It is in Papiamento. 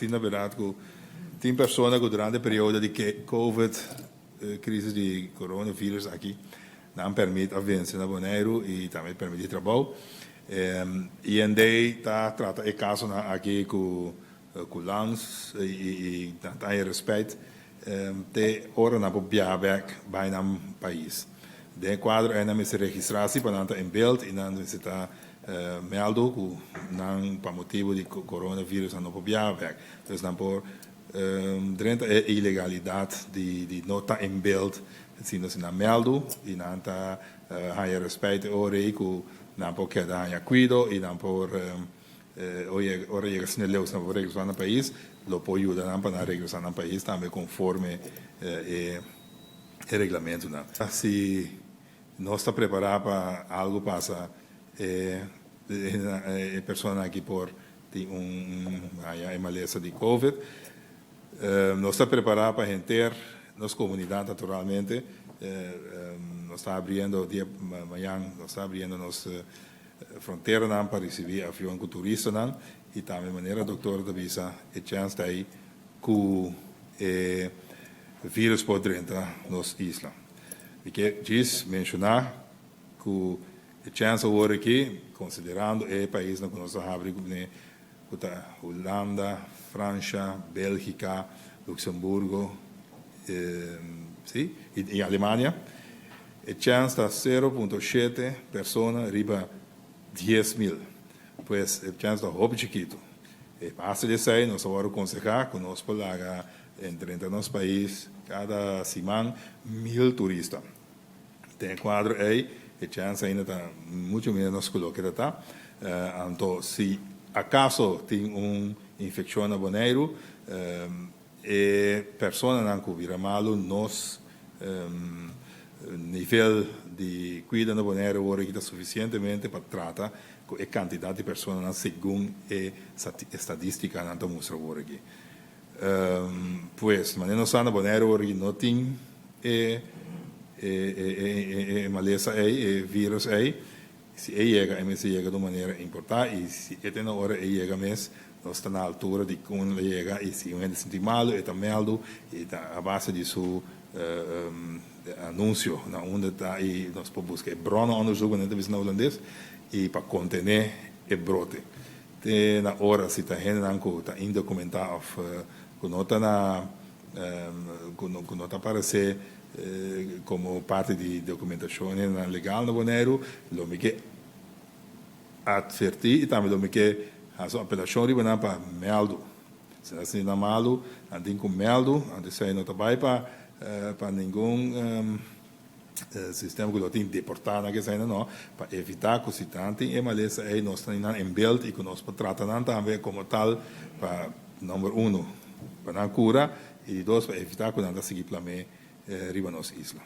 Asina berdat ku tin persona ku durante periodo di COVID, krísis di coronavirus aki, nan pèrmit a vense na Boneiru i tambe pèrmit di trabou. IND ta trata e kasonan aki ku ku lans i nan ta haña rèspèt te ora nan por biaha bèk bai nan pais. Den e kuadro ei nan mester registrá si pa nan ta in beeld i nan mester ta mèldu ku nan pa motibu di coronavirus nan no por biaha bèk. Dus nan por drenta e ilegalidat di no ta in beeld sino si nan mèldu i nan ta haña rèspèt e ora ei ku nan por keda haña kuido i nan por ora yega asina leu si nan por regresá nan pais, lo por yuda nan pa nan regresá nan pais tambe konforme e reglamentunan. Si nos ta prepará pa algu pasa e personanan aki por tin un haña e malesa di covid. Nos ta prepará pa henter nos komunidat naturalmente. Nos ta abriendo dia mañan nos ta abriendo nos fronteranan pa risibí avion ku turistanan i tambe manera doktor ta bisa e chèns ta ei ku e virus por drenta nos isla. Mi ke djis menshoná ku e chèns awor aki, konsiderando e paisnan ku nos a habri kuné ku ta Hulanda, Fransha, Bélgika, Luxemburgo, sí, i Alemania, e chèns ta 0.7 persona riba 10.000. Pues e chèns ta hopi chikitu. E base di esei nos a wòrdu konsehá ku nos por laga drenta nos pais kada siman 1000 turista. Den e kuadro ei e chèns ainda ta muchu ménos ku loke ta ta. Anto si akaso tin un infekshon na Boneiru, e personanan ku bira malu nos nivel di kuido na Boneiru awor aki ta sufisientemente pa trata ku e kantidat di personanan segun e estadistikanan ta mustra awor aki. Pues, manera nos sa na Boneiru awor aki no tin e e malesa ei, e virus ei. Si e yega, e mester yega di un manera importá i si e te na ora e yega mes, nos ta na altura di kon el a yega i si un hende sinti malu e ta mèldu i ta a base di su anunsio na unda ta i nos por buska e bronnenonderzoek manera ta bisa na hulandes i pa kontené e brote. Te na ora si ta hendenan ku ta indokumentá òf ku no ta na ku no ta aparesé komo parti di dokumentashon hendenan legal na Boneiru, lo mi ke atvertí i tambe lo mi ke hasi un apelashon riba nan pa mèldu. Si nan sinti nan malu, nan tin ku mèldu, anto esei no ta bai pa pa ningun sistema ku lo tin deportá nan ke esei no, pa evitá ku si nan tin e malesa ei nos ta nan en beld i ku nos por trata nan tambe komo tal pa number uno pa nan kura i di dos pa evitá ku nan ta sigui plam'é riba nos isla.